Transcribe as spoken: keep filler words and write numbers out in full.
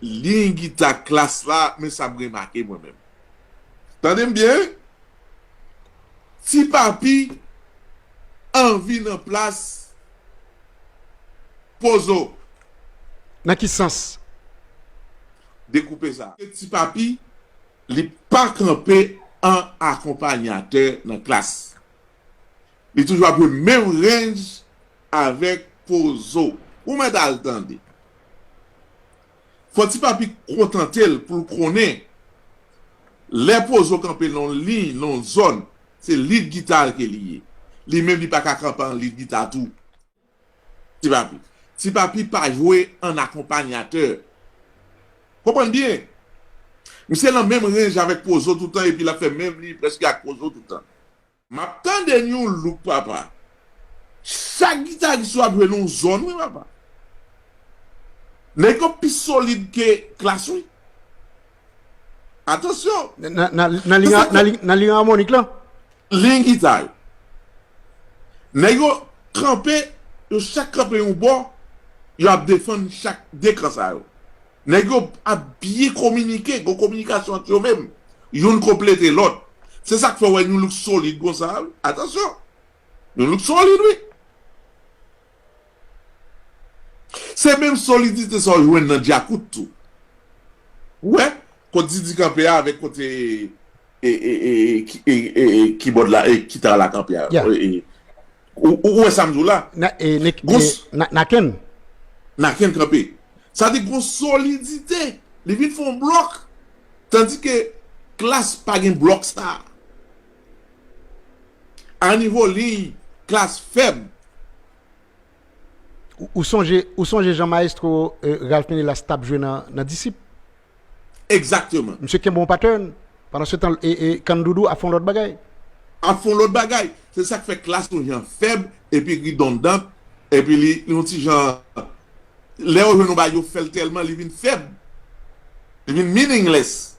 Liy gita klas la, men sa m remake mwen menm. Tande m byen, Ti Papi anvi nan plas Pozo. Nan ki sans? Dekoupe sa. Ti Papi, li pa kanpe an akonpanyatè nan klas. Li toujou ap jwe menm range avèk Pozo. Ou mèt al tande. Fò Ti Papi kontante l pou l konnen lè Pozo kanpe nan yon liy, nan yon zòn, se lead gita l ke li ye. Li menm li pa ka kanpe an lead gita tou. Ti Papi. Ti Papi pa jwe an akonpanyatè. Konprann byen. Misye nan menm range avèk Pozo toutan epi l ap fè menm liy prèske ak Pozo toutan. M ap tande New Look papa. Chak gitaris yo ap jwe nan yon zòn wi papa. Nèg yo pi solid ke klas wi. Atansyon. Nan liy amònik lan. Liy gita yo. Nèg yo kanpe, yo chak kanpe yon bò, yo ap defann chak de kan sa yo. Nèg yo ap byen kominike, gon kominikasyon ant yo menm. Youn konplete lòt. Se sa k fè w wè New Look solid konsa wi. Atansyon. New Look solid wi. Se menm solidite sa w jwenn nan Djakout tou. Ou wè, kot Didi kanpe a avèk kote e, e, e, e, ki- e, e, e, kibòd la, e, kitar la kanpe a. Yeah. E, e, ou, ou wè sa m di w la? Na, e, nek, Gon e, s- na, Naken. Naken kanpe. Sa di gon solidite. Li vin fè yon blòk. Tandike Klass pa gen blòk sa. A nivo liy, Klass fèb. Ou, ou sonje, ou sonje jan maestro eh, Ralph Ménélas t ap jwe nan, nan Disip? Egzakteman. Misye kenbe yon pattern. Pandan se tan, e, e, Kandoudou ap fè yon lòt bagay. Ap fè yon lòt bagay. Se sa k fè Klass yon jan fèb epi ridondan epi li, li yon ti jan. Lè yo jwenn yon bagay, yo fè l tèlman li vin fèb. Li vin meaningless.